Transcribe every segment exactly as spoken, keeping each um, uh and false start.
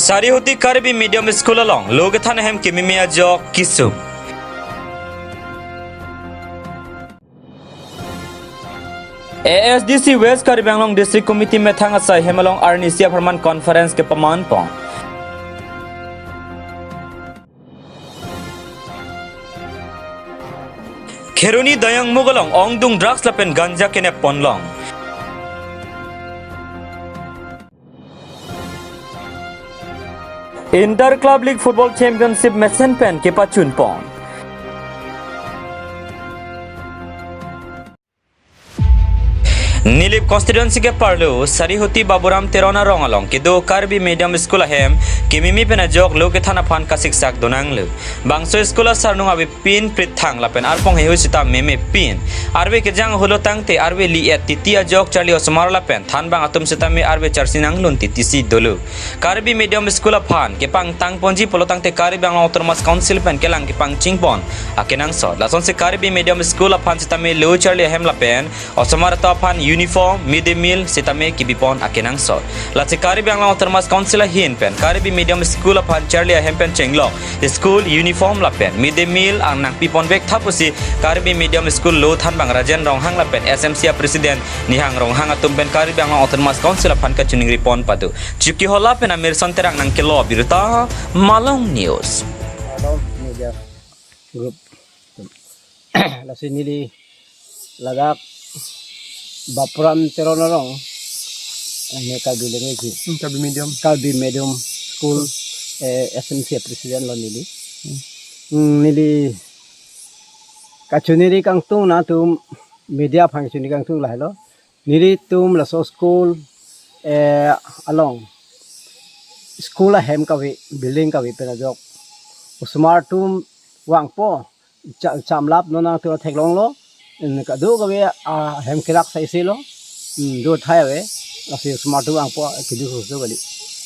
Sarihuti Karbi Medium School along lo kethan ahem kememe ajok kesung. A S D C West Karbi Anglong District Committee methang asai hem along arnisi apharman conference kepaman pon. Kheroni Dayang Muk along ongdung drugs lapen ganja kenep ponlong. Inter Club League Football Championship mesen pen kepachun pon. Nilip constituency ke-arlo Sarihuti Baburam Teron arong along kedo Karbi Medium School ahem kememe pen ajok lo kethan aphan kasiksak donanglo. Bangso school asarnung avepin prithang lapen arpong hehui sita memepin. Arve kejang ahut lo tangte arve li-et titi ajok charli osomar lapen thanbang atum sitame arve charsinang lun titi si dolo. Karbi Medium School aphan kepangtang ponji pulo tangte Karbi Anglong Autonomous Council pen kelang kepangching pon akenangsot. Lasonsi Karbi Medium School aphan sitame lo charli ahem lapen osomar atum aphan uniform, mid day meal sitame kebi pon akenangsot. Lasi Karbi Anglong Autonomous Council ahin pen Karbi Medium School aphan charli ahem pen chenglok school uniform lapen mid day meal ang nangpi ponvek tha pusi Karbi Medium School lo thanbang Rajen Ronghang lapen S M C a-president Nihang Ronghang atum pen Karbi Anglong Autonomous Council aphan kachiningri pon pado. Chipki Hola pen Amirson Terang nangkelo birta, Malong News. Malong Media Group. Lasi neli ladak Baburam Teron arong, eh, ne Karbi language, Hmm, Karbi medium. Karbi Medium School, eh, S M C president lo neli. Hmm. Hmm, neli kachiningri kangtung nangtum media aphan kachiningri kangtung lahelo. Nelitum laso school, eh, along school ahem kave, building kave pen ajok osomar atum vangpo, cha-, chamlap non nangtum theklonglo, in kadokave ahem kelak sai si lo, hmm, do thai ave, lasi osomar atum vangpo, kedo husu kali.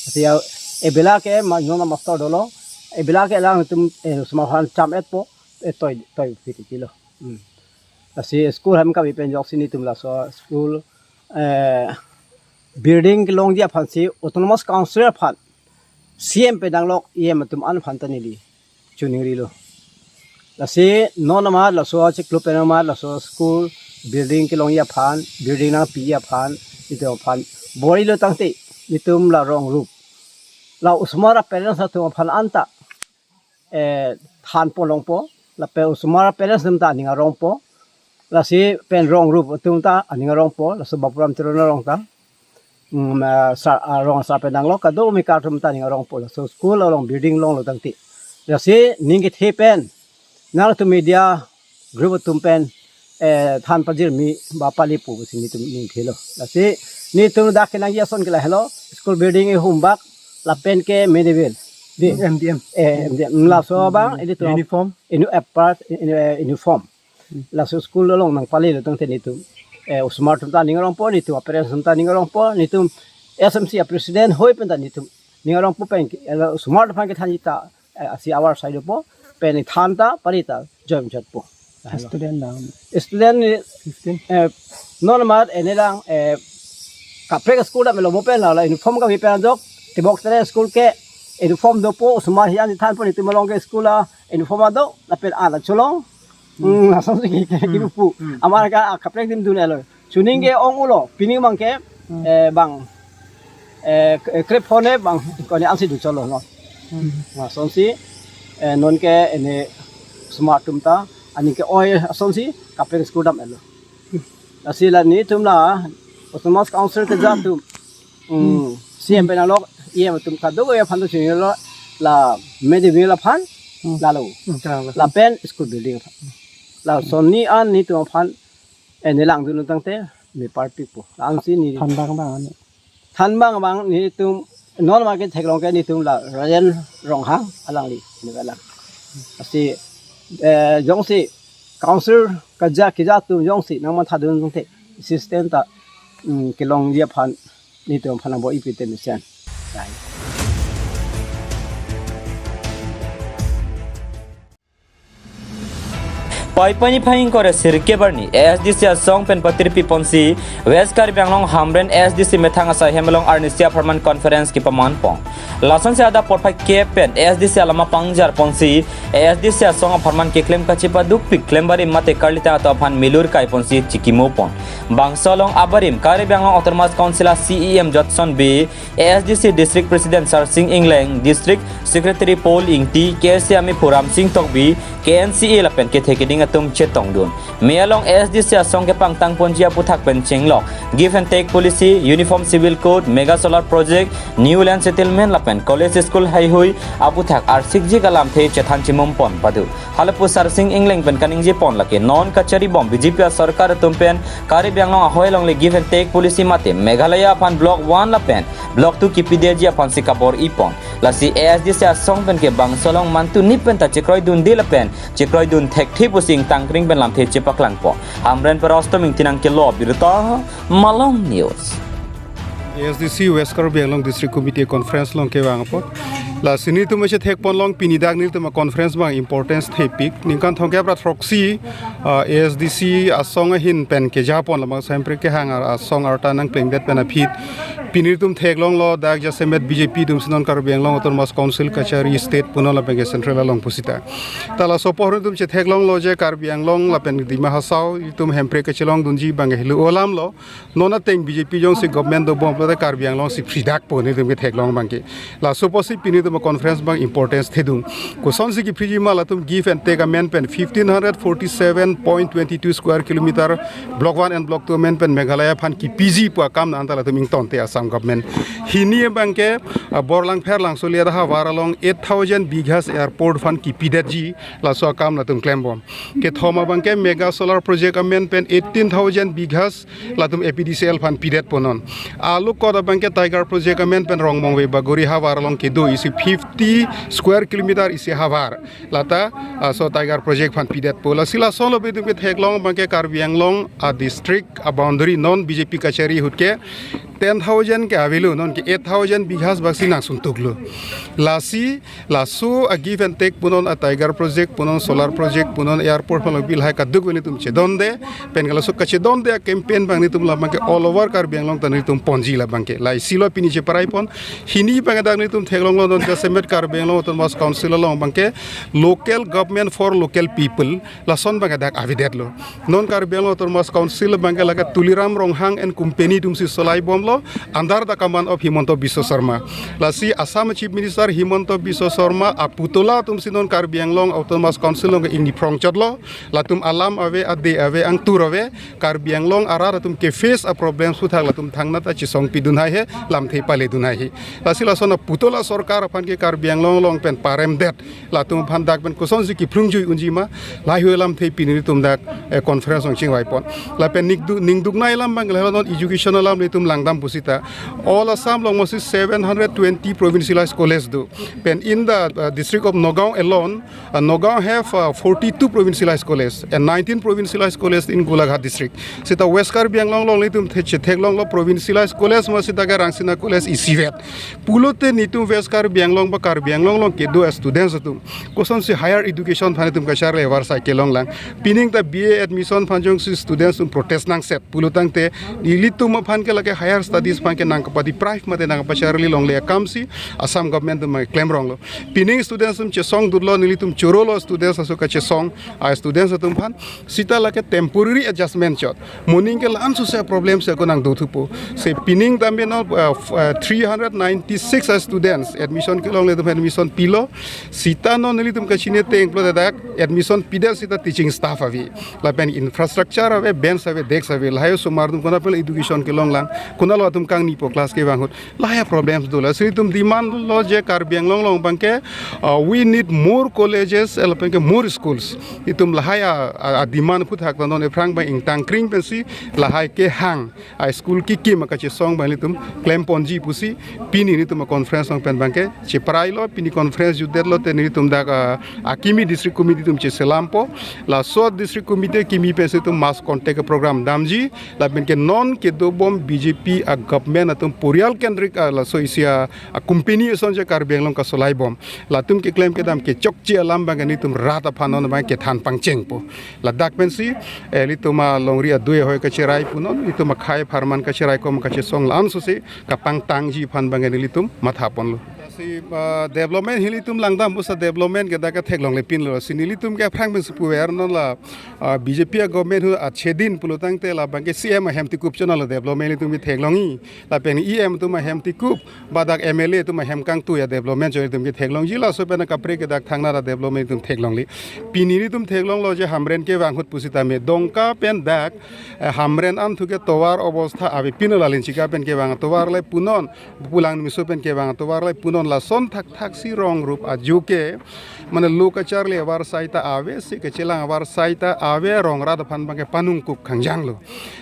Lasi ya, ebela ke ma-, non master dolo, ebela ke alangtum, eh, osomar aphan cham-etpo, eh, toi, toi piti kilo. Hmm. Lasi school ahem kave pen ajoksi nelitum laso school, eh, building kelongji aphansi Autonomous Council aphan C M pen danglok E M atum an aphan ta neli chiningrilo. Lasi non amat laso chiklo pen amat laso school building kelongji aphan, building nangpiji aphan, nelitum aphan bor-ilo tangte nelitum la rong rup, la osomar a-parents atum aphan anta, eh, than ponlongpo, lapen osomar a-parents atum ta aning arongpo, lasi pen rong rup atum ta aning arongpo, laso Baburam Teron arong ta, mm, eh, sar, arong asar pen danglok kadokave atum ta aning arongpo, laso school along building longlo tangte. Lasi ning kethe pen nangtum media group atum pen, eh, than pajirmi ba pali pu pusi nelitum ning thelo. Lasi nelitum dak kenangji ason ke lahelo, school building ihum bak, lapen ke mid day meal. Di? M D M. Eh, M D M. Laso abang, ilitum Uniform. Inu apart, inu, eh, uniform. Hmm. Laso school along nangpalilo tangte nelitum, eh, osomar atum ta aning arongpo, nelitum a-parents atum ta aning arongpo, nelitum S M C a-president hoi pen ta nelitum aning arongpo pen ke, eh, osomar aphan kethanji ta, eh, asi awar sai dopo, pen than ta, pali ta, join jotpo. Student lang. Student ni, Fifteen. Eh, non amat ene lang, eh, kaprek school damlo mo pen la, la uniform kave pen ajok, tibok tere school ke uniform dopo, osomar hian thanpo, nelitum along ke school a-uniform ado, lapen ala cholong. Hmm, asonsi ke, ke, Hmm. kipu. Hmm. Amar ka, ah, kaprek adim dunlo. Chuning ke ong-olo, pini abang ke, Hmm. eh, bang, eh, k-, eh, krep phone bang, koni ansi dun cholo no. Hmm. Asonsi, eh, non ke ene osomar atum ta, aning ke-oi asonsi, kaprek school damlo. Lasi la nelitum la, Autonomous Council keja atum, hmm, Hmm. C M pen danglok, E M atum kadokave aphan ta chinilo, la mid day meal aphan, Hmm. lalo. Hmm, ta, la. Lapen school building aphan. Lason ni an nelitum aphan, eh, ne langdun tangte, me party po. Ansi ni. Thanbang bang ani. Thanbang bang nelitum, non amat ke theklong ke nelitum la Rajen Ronghang alangli, ni alang. Lasi, eh, jongsi council keja keja atum jongsi nangmathadun tangte, system ta, mm, kelongji aphan nelitum aphan nangbo-ipi te mesen. Dai. Paipai niphai ingkoi ra sirkep arni A S D C asong pen patirpi ponsi West Karbi Anglong Hamren A S D C methang asai hem along arnisi apharman conference kepaman pon. Lasonsi adap porphai kep pen A S D C alama pangjar ponsi A S D C asong apharman keklem kachepadukpik klem barim mate karlitang atum aphan milur kai ponsi chikimo pon. Bangso along abarim Karbi Anglong Autonomous Council a C E M Jotson Bey, A S D C District President Sarsing Engleng, District Secretary Paul Ingti, K S A amei Phuram Sing Tokbi, K N C A lapen kethe keding atum chetongdun. Mei along A S D C asong kepangtang ponji aputhak pen chenglok Give and Take Policy, Uniform Civil Code, Mega Solar Project, New Land Settlement lapen College School heihui aputhak arsikjik alamthe chethan chimum pon padu. Halapu Sarsing Engleng pen kaningje pon lake non kachari bom B J P asorkar atum pen Karbi Anglong ahoi alongle Give and Take Policy mate Meghalaya aphan Block one lapen Block two kipidetji aphansi kabor-i pon. Lasi A S D C asong pen ke bangso along mantu nip pen ta chekroidunde lapen chekroidun thekthe pusi ingtangkring pen lamthe chepaklang pon. Hamren pen Rostom Ingti nangkelo birta, Malong News. A S D C West Karbi Anglong District Committee conference along kevang apot. Lasi nelitum mese thek pon long pini dak nelitum a conference abang importance thepik. Ningkan thomkep ra throksi, ah, A S D C asong ahin pen keja pon labangso Hemprek kehang ar asong arta nangplengdet pen aphi. Pini nelitum theklonglo dak jasemet B J P atumsi non Karbi Anglong Autonomous Council kachari state punon lapen ke central along pusita. Ta laso apor nelitum chetheklonglo je Karbi Anglong lapen Dima Hasao itum Hemprek kechelongdunji abang helo alamlo. Non ateng B J P jongsi government dobom pulote Karbi Anglong si phridakpo nelitum ketheklong abangke. Laso apotsi pini nelitum conference abang importance thedung. Kosonsi kiphriji ma latum Give and Take amen pen fifteen hundred forty-seven point twenty-two square kilometer Block one and Block two amen pen Meghalaya aphan kipiji pu akam na anta latum ingtonte Assam government. Hini abangke, ah, Borlangpher Langsoli ahavar along eight thousand bighas airport aphan kipidetji laso akam latum klembom. Kethom abangke Mega Solar Project amen pen eighteen thousand bighas latum A P D C L aphan pidet ponon. Alukot abangke Tiger Project amen pen Rongmongve Bagori havar along kedo isi fifty square kilometer isi havar. Lata, ah, laso Tiger Project aphan pidetpo. Lasi lasonlo nelitum ketheklong abangke Karbi Anglong a district a boundary non B J P kachari ahut ke ten thousand ke avelo, non ke eight thousand bighas baksi nangsuntuklo. Lasi laso a Give and Take punon, a Tiger Project punon, Solar Project punon, airport punon, bilhai kaduk nelitum chedonde, pen ke laso kachedonde a campaign abang nelitum labangke all over Karbi Anglong ta nelitum ponji labangke. Laisilo pini cheparai pon, hini abang dak nelitum theklonglo non jasemet Karbi Anglong Autonomous Council along abangke local government for local people, lason abang dak avedetlo. Non Karbi Anglong Autonomous Council abangke lake Tuliram Ronghang and Company atumsi solai bomlo, under the command of Himanta Biswa Sarma. Lasi Assam Chief Minister Himanta Biswa Sarma aputola atumsi non Karbi Anglong Autonomous Council along ingni phrongchotlo, latum alam ave, ade ave, angtur ave, Karbi Anglong arat atum ke face a problems aputhak latum thangnat a chesong pidun haihe, lamthe paledun haihe. Lasi lason aputola sorkar aphan ke Karbi Anglong along pen paremdet, latum aphan dak pen kosonsi kiphlungjui unji ma, lahei lamthe pini nelitum dak, eh, conference along chingvai pon. Lapen ningduk, ningduknei alam abang lahelo non education alam nelitum langdam pusita. All Assam along mostly seven hundred twenty provincialized college do. Pen in the, uh, district of Nagaon alone, uh, Nagaon have, uh, forty-two provincialized college and nineteen provincialized college in Golaghat district. Seta West Karbi Anglong along nelitum the chetheklonglo provincialized college ma seta ke Rangsina College isivet. Pulote nelitum West Karbi Anglong ba Karbi Anglong along kedo a students atum kosonsi higher education aphan nelitum kacharli avarsai kelonglang. Pining ta B A admission aphan jongsi students atum protest nangset pulotangte nelitum aphan ke lake higher studies aphan ke nangkapa deprive mate nangkapacharli longle akamsi Assam government atum klemronglo. Pining students atum chesongdutlo, nelitum chorolo students aso kachesong a students atum aphan. Seta lake temporary adjustment chot. Moning ke la-an sose problem si ako nangdothupo. Se pining tame non, uh, f-, uh, three hundred ninety-six a students admission kelongle atum admission pilo. Seta non nelitum kachini ateng pulote dak admission pidet seta teaching staff ave. Lapen infrastructure ave, bench ave, desk ave. Lahei osomar atum konat pen education kelonglang, konatlo atum kangnipo class kevang ahut. Lahei problems do. Lasi nelitum demand lo je Karbi Anglong along abangke, uh, we need more colleges, eh, lapen ke more schools. Itum lahei a, a, a demand aputhak ta non ephrang abang ingtangkring pensi lahei kehang a school kikim akachesong abang nelitum klemponji pusi pini nelitum a conference along pen abangke cheprailo. Pini conference jutdetlote nelitum dak, ah, akimi district committee atum cheselampo. Laso district committee akimi pensi itum mass contact program damji. Lapen ke non kedobom B J P a government Pen atum porial kendrik, ah, laso isi a, a company ason je Karbi Anglong kasolai bom. Latum keklem kedam kechokche alam abang nelitum rat aphan non abang kethan pangchengpo. Ladak pensi, eh, ilitum alongri adui ahoi kacherai punon, ilitum akhei apharman kacherai kom kachesong la-an sose kapangtangji aphan abang nelitum mathaponlo. Si, ah, development ilitum langdam, usa development ke dak theklonglepinlo. Si nelitum ke aphrang pensi puver non la, ah, B J P a government hu achedin pulotangte labang ke C M ahem tikup chonlo development ilitum ke theklongji. Lapen E M atum ahem tikup, ba dak M L A atum ahem kangtui a development chot ilitum ke theklongji, laso pen kaprek ke dak thangnat a development ilitum theklongle. Pini ilitum theklonglo je Hamren kevang ahut pusitame Dongka pen dak, eh, Hamren amthu ke tovar obostha avepin la Linchika pen kevang tovar le punon, Pulang Miso pen kevang tovar le punon lason thakthaksi rong rup ajo ke, mane lo kacharli avarsai ta ave, si kachelang avarsai ta ave, rong rat aphan abang ke panungkuk khangjanglo.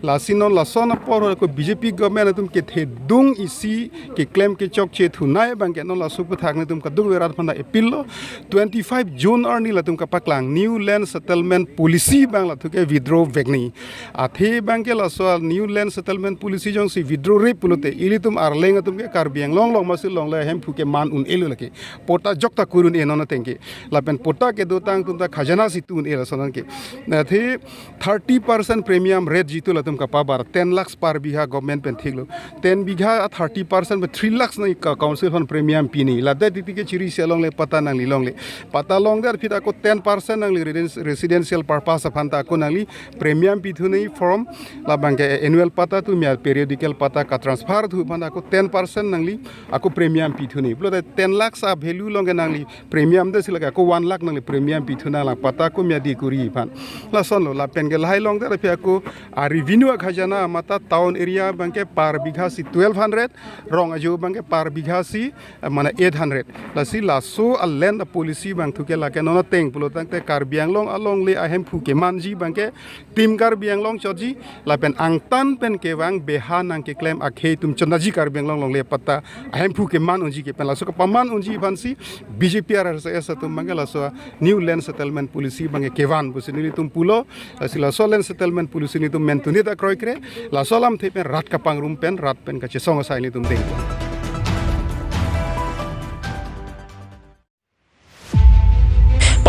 Lasi non lason apor ako B J P government atum kethedung isi keklem kechokche thunei abang ke non laso aphuthak nelitum kadokave rat aphan ta appeal lo. Twenty-five June arni latum kapaklang New Land Settlement Policy abang lathu ke withdraw vekni. Athe abang ke laso a New Land Settlement Policy jongsi withdraw-re pulote ilitum Arleng atum ke Karbi Anglong along masi longle ahemphu keman un-elo lake. Patta jokta kur un-e non ateng ke. Lapen patta kedotang atum ta khajana si tu un-e lason an ke. Athe thirty percent premium rate jitu latum kapabar, ten lakhs per bigha government pen thiklo. Ten bigha a thirty percent ba three lakhs nangji ka council aphan premium pini. Ladak titi ke chiri si alongle patta nangli longle. Patta longdet aphi ta ako ten percent nangli reden-, residential purpose aphan ta ako nangli premium pithu nangji from labang ke annual patta atum ya periodical patta katransfer thu aphan ako ten percent nangli ako premium pithu nangji. Pulote ten lakhs a value along ke nangli premium det si lake ako one lakh nangli premium pithu nanglang patta ako mya di kuri aphan. Lasonlo lapen ke lahai longdet aphi ako a revenue akhajana mate town area abang ke per bigha si twelve hundred, rong ajo abang ke per bigha si, eh, mane eight hundred. Lasi laso a land a policy abang thu ke lake non ateng pulotangte Karbi Anglong alongle ahemphu kemanji abang ke Team Karbi Anglong chotji, lapen angtan pen kevang beha nangkeklem akhei atum chondaji Karbi Anglong longle patta ahemphu keman unji ke pen laso kapaman unji aphan si B J P R S S atum abang ke laso New Land Settlement Policy abang ke kevan pusi nelitum pulo. Lasi laso Land Settlement Policy nelitum mentunit akroikre, laso alamthe pen rat kapangrum pen rat pen kachesong asai nelitum deng.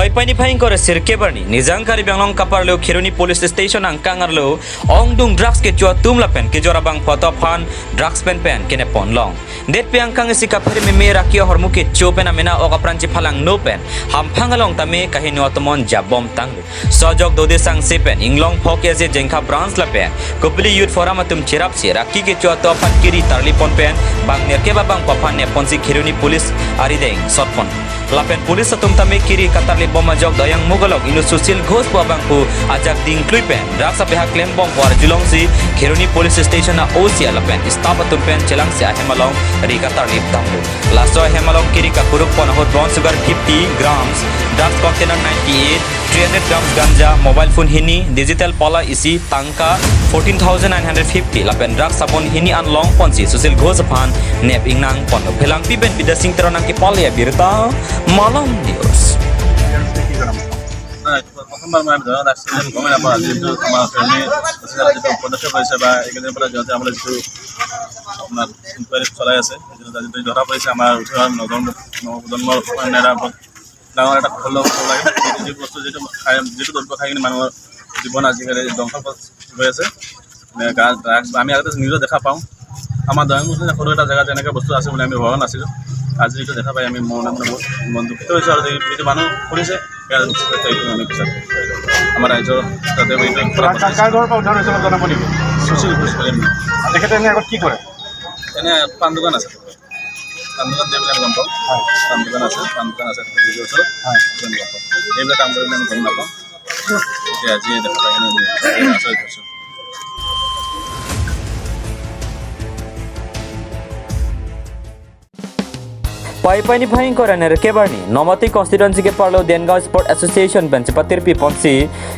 Paipai niphai ingkoi ra sirkep arni, Nijang Karbi Anglong kaparlo Kheroni Police Station angkang arlo ongdung drugs kecho atum lapen kejor abangphu atum aphan drugs pen pen kenep ponlong. Detpi angkang isi kaphere meme raki ahormu kecho pen amena ok apran chephalangno pen hamphang along tame kaheno atomon jabom tanglo. Sojok dode sangse pen inglong phok ese Jengkha branch lapen Kopili Youth Forum atum cherapsi raki kecho atum aphan kiri tarlipon pen bang nerkep abangphu aphan nepponsi Kheroni Police arideng sotpon. Lapen police atum tame kiri katarlipbom ajok Dayang Mugalok inut Sushil Ghosh pu abangphu ajak dingklui pen drugs abeha klembom pu arjulongsi Kheroni Police Station a-O C lapen staff atum pen chelangsi ahem along ri katarlip damlo. Laso ahem along kiri kakuruk pon ahut brown sugar fifty grams, drugs container ninety-eight, three hundred grams ganja, mobile phone hini, digital pala isi, tangka fourteen thousand nine hundred fifty lapen drugs sabon hini an longponsi Sushil Ghosh aphan nep ingnang ponlo. Phelangpi pen Bidya Singh Teron nangkepale abirta, Malong News. নাই, প্ৰথমবাৰ মই আমি ধৰা নাছিলোঁ, গমেই নাপাওঁ। আজি যিটো আমাৰ ফেমিলি যিটো পদক্ষেপ লৈছে বা এইকেইদিনৰ পৰা যিহেতু আমাৰ যিটো আপোনাৰ ইনকুৱাৰী চলাই আছে, যিটো আজি ধৰা পৰিছে আমাৰ উঠি অহা নৱপ্ৰজন্ম-, নৱপ্ৰজন্মৰ কাৰণে এটা বহুত ডাঙৰ এটা সুফল হ'ব লাগে। যি বস্তু, যিটো খাই, যিটো দ্ৰব্য খাই কিনে মানুহৰ জীৱন আজিকালি ধ্বংসৰ পথত গৈ আছে। মানে গা-, ড্ৰাগছ আমি আগতে নিউজত দেখা পাওঁ। আমাৰ দৰং সৰু এটা জেগাত এনেকুৱা বস্তু আছে বুলি আমি ভবা নাছিলোঁ। আজি এইটো দেখা পাই আমি মনে মনে বহুত মন দুখিত হৈছোঁ আৰু যে এইটো মানুহ কৰিছে, ইয়াৰ নিশ্চয় এইটো আমি পিছত আমাৰ ৰাইজৰ যাতে এইটো কাৰ, কাৰ, কাৰ ঘৰৰ পৰা উদ্ধাৰ হৈছে অলপ জনাব নেকি? সুশীল ঘোষ বুলি আমি। তেখেতে এনে আগত কি কৰে? এনে পাণ দোকান আছে। পাণ দোকান দিয়ে বুলি আমি গম পাওঁ। হয়। পাণ দোকান আছে, পাণ দোকান আছে, ওচৰত। হয়। আমি গম পাওঁ। এইবিলাক কাম কৰিলে আমি গম নাপাওঁ। এতিয়া আজি দেখা পাই কিনে আমি আচৰিত হৈছোঁ। Paipai niphai ingkoi ra nerkep arni, Nomati constituency keparlo Dengaon Sport Association pen chepatirpi ponsi,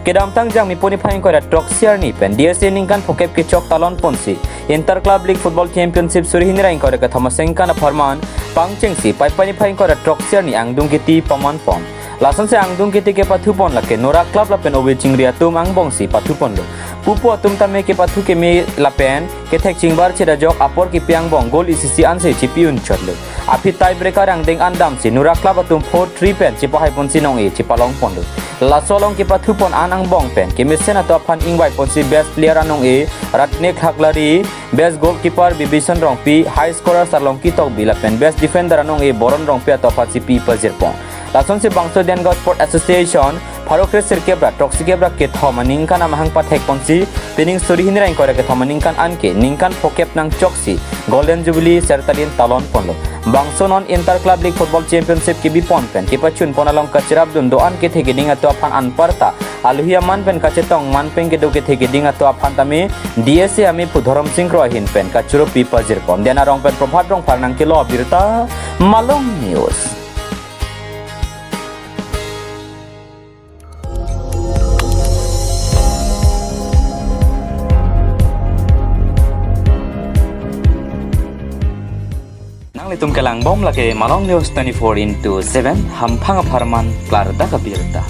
kedamtang Jangmi pon niphai ingkoi ra throksi arni pen D S A ningkan phokep kechok talon ponsi, Inter Club League Football Championship suri hini ra ingkoi ra kethom asengkan apharman pangchengsi, Paipai niphai ingkoi ra throksi arni angdung kiti paman pon. Lasonsi angdeng kethe kepathu pon lake Nora Club lapen Ove Chingri atum angbong si pathu ponlo. Pupo atum tame kepathu keme lapen kethek chingbar chedajok apor kepi angbong goal isi isi ansi chipi un chotlo. Aphi tie breaker angdeng an damsi Nora Club atum four three pen chipahai ponsi nong-e chipalong ponlo. Laso along kepathu pon an angbong pen kemesen atum aphan ingvai ponsi best player anong-e Ratnesh Haklari, best goalkeeper Bibhishan Rongpi, high scorer Sarlongki Tokbi lapen best defender anong-e Boron Rongpi atum aphan chipi pajir pon. Lasonsi bangso Dengka Sport Association pharo kre sirkep ra throksi kep ra kethom aningkan amahang pathek ponsi pining suri hini ra ingkoi ra kethom aningkan anke ningkan phokep nangchoksi Golden Jubilee sertalin talon ponlo. Bangso non Inter Club League Football Championship kebi pon pen kepachun pon along kachirap dun do-an kethe keding atum aphan anparta alohi aman pen kachetong man pen kedo kethe keding atum aphan tame D S A amephu Dhorom Sing Kro ahin pen kachiropi pajir pon. Dena Rong pen Prabhat Rongphar nangkelo abirta, Malong News. Nanglitum kelang bom lake Malong News twenty-four into seven, hamphang apharman klardak abirta.